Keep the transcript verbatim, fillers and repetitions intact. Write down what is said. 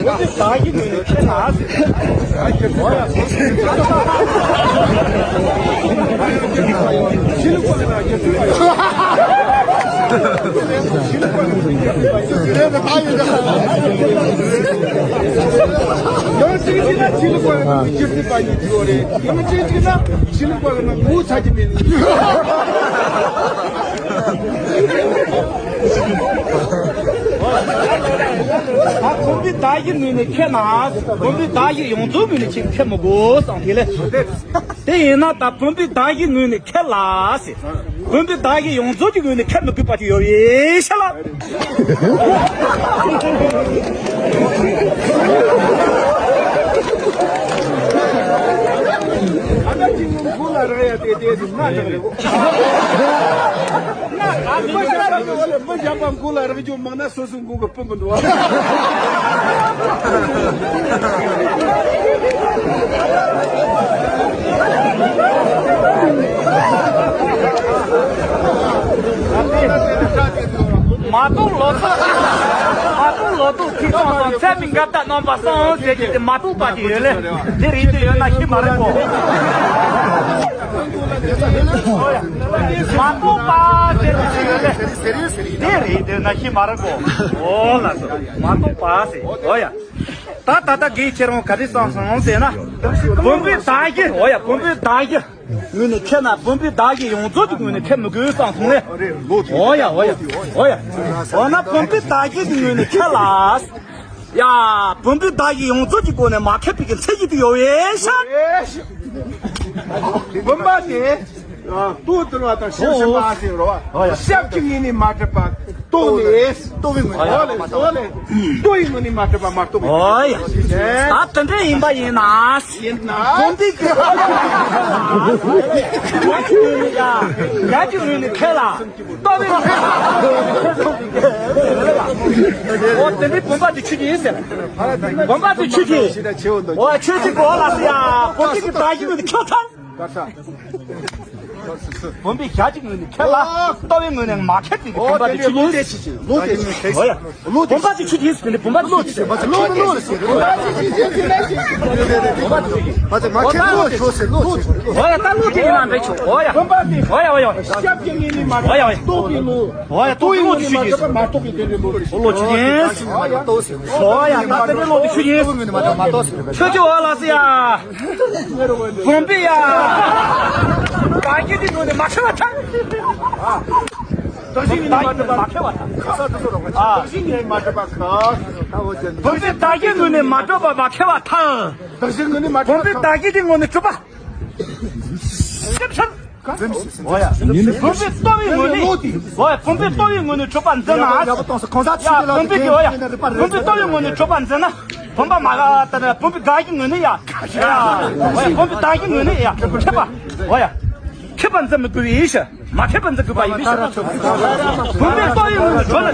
བདག་གི་ངོས་ནས་ཁྱེད་ལ། ཡང་གཅིག་བྱས་ན་ཕྱི་ལོགས་པ་ནི་སྤྱིར་བཏང་པ་ཡིན་དགོས་རེད། ཡང་གཅིག་བྱས་ན་ཕྱི་ལོགས་པ་ནི་ངོ་ཚ་གི་མེད། ད་བུམ་པའི་བདག་གི་ངོས་ནས་ཁས་ལེན། བུམ་པའི་བདག་གི་ཡོངས་རྫོགས་ངོས་ནས་ཁྱེད་ཁས་མི་དགོས་བསམ་དེ་ལས། དེ་ཡིན་ན་ད་བུམ་པའི་བདག་གི་ངོས་ནས་ཁས་ལེན་ཟེར། བུམ་པའི་བདག་གི་ཡོངས་རྫོགས་ཀྱི་ངོས་ནས་ཁས་མི་དགོས་པ་ཅིག་ཡོད་པས་ཤ་ལགས། ཨ་ད་ཅིག་ངུ་ལ་རེ་ཡ་དེ་དེ་དེ་ང་དང་རེ་གོ། མི་གཞན་པ་མགོ་ལ་རག་རྒྱུ་མང་ན་སོ་སོའི་མགོ་གི་སྤུ་གུ་འདུག་བ། མ་གཏོགས་ལོ་ཏོག་མ་གཏོགས་ལོ་ཏོག་ཐིག་ཚོང་དང་ཚད་མིན་འགབ་རྟ་རྣམ་པ་གསུམ་ཟེར་གྱི་དེ་མ་གཏོགས་པ་དེ་ཡོད་ལེ། འདི་རིགས་དེ་ཡོད་ན་ཤི་མ་རེད་གོ། མ་གཏོགས་པ་ཟེར་གྱི་དེ་ཡོད་ལེ། འདི་རིགས་དེ་ཡོད་ན་ཤི་མ་རེད་གོ། འོ་ལགས་སོ། མ་གཏོགས་པ་ཟེར། འོ་ཡ། ད་ད་ལྟ་དགེ་ཁྱེད་རང་ག་རེ་བསམ་སོང་ཟེར་ན། བུམ་པའི་བདག་གི། འོ་ཡ། བུམ་པའི་བདག་གི་ངོས་ནས་ཁྱེད་ན་བུམ་པའི་བདག་གི་ཡོངས་རྫོགས་ཀྱི་ངོས་ནས་ཁྱེད་མི་དགོས་བསམ་སོང་ངས། འོ་ཡ། འོ་ཡ། འོ་ཡ། འོ་ན་བུམ་པའི་བདག་གི་ངོས་ནས་ཁྱེད་ལ། ཡ། བུམ་པའི་བདག་གི་ཡོངས་རྫོགས་ཀྱི་སྒོ་ནས་མ་ཁེབས་པའི་གི་ཚད་ཀྱི་དུ་ཡོད་ཡེ་ཤ། བུམ་པ་དེ། ལྟོ་ལྡིར་བ་དང་ཤེར་ཕྱིན་པ་ཟེར་རོ། ཤེར་ཕྱིན་ངོས་ནས་མ་གྲུབ་པ་ལྟོ་ལས། ལྟོ་བའི་ངོས་ནས། ལྟོ་ལས། ལྟོ་ཡི་ངོས་ནས་མ་གྲུབ་པ་མ་རྟོགས་པའི། ཨོ་ཡ། ད་དེ་འདྲ་ཡིན་པ་ཡིན་ན། ཡིན་ན། བུམ་པའི་གི། ཡ་གི་ངོས་ནས་ཁས་ལེན། ལྟོ་བའི། ཨོ་དེ་འདྲའི་བུམ་པ་དེ་ཆོས་ཅན་ཡིན་ཟེར། བུམ་པ་དེ་ཆོས་ཅན། ཨོ་ཆོས་ཅན་གོ་ལ་ཟེར་ཡ། བུམ་པའི་གི་བདག་གི་ངོས་ནས་ཁས་ལེན། བུམ་པའི་ཞག་གཅིག་ངོས་ནས་ཁས་ལེན། ལྟོ་བའི་ངོས་ནས་མ་ཁས་པའི་བུམ་པ་དེ་ཆོས་ཅན། ལོ་དེ་ཆོས་ཅན། ཨོ་ཡ། བུམ་པ་དེ་ཆོས་ཅན་ཟེར་ནས་བུམ་པ་དེ་ཆོས་ཅན། ལོ་དེ་ཆོས་ཅན། ཨོ་ཡ། ད་ལོ་དེ་ཡིན་ན་འདྲ་ཆོག་ཨོ་ཡ། ཨོ་ཡ། ཨོ་ཡ། ཨོ་ཡ། ཨོ་ཡ། ཨོ་ཡ། ལྟོ་བའི་ལོ། ཨོ་ཡ། ལྟོ་བའི་ལོ་དེ་ཆོས་ཅན། ལོ་ཆོས་ཅན། ཨོ་ཡ། ད་དེ་ལོ་དེ་ཆོས་ཅན། ཆོས་ཅན། ཨོ་ལ་ཟེར་ཡ། བུམ་པའི་ཡ། བདག་གི་དེ་ངོས་ནས་མ་ཁས་པ་ཐལ། བདག་གི་ངོས་ནས་མ་ཁས་པ་ཐལ། ཨ། བདག་གི་ངོས་ནས་མ་ཁས་པ་ཐལ། བུམ་པའི་བདག་གི་ངོས་ནས་མ་གྲུབ་པ་མ་ཁས་པ་ཐལ། བདག་གི་ངོས་ནས་མ་གྲུབ་པ། བུམ་པའི་བདག་གི་དེ་ངོས་ནས་གྲུབ་པ། ཤེར་ཕྱིན། ཨོ་ཡ། བུམ་པའི་ལྟོ་བའི་ངོས་ནས། ཨོ་ཡ། བུམ་པའི་ལྟོ་བའི་ངོས་ནས་གྲུབ་པ་འཛིན་ན། ཡ། བུམ་པའི་གི། ཨོ་ཡ། བུམ་པའི་ལྟོ་བའི་ངོས་ནས་གྲུབ་པ་འཛིན་ན། བུམ་པ་མ་ག་ད་ནི་བུམ་པའི་བདག་གི་ངོས་ནས་ཡ། ཡ། ཨོ་ཡ། བུམ་པའི་བདག་གི་ངོས་ནས་ཡ། ཁེབས་པ། ཨོ་ཡ། ཁེབས་པ་འཛིན་མི་དགོས་པའི་ཡིན་ཞེས། མ་ཁེབས་པ་འཛིན་དགོས་པ་ཡིན་ཞེས། བུམ་པའི་ལྟོ་བའི་ངོས་ནས་གྲུབ་ན།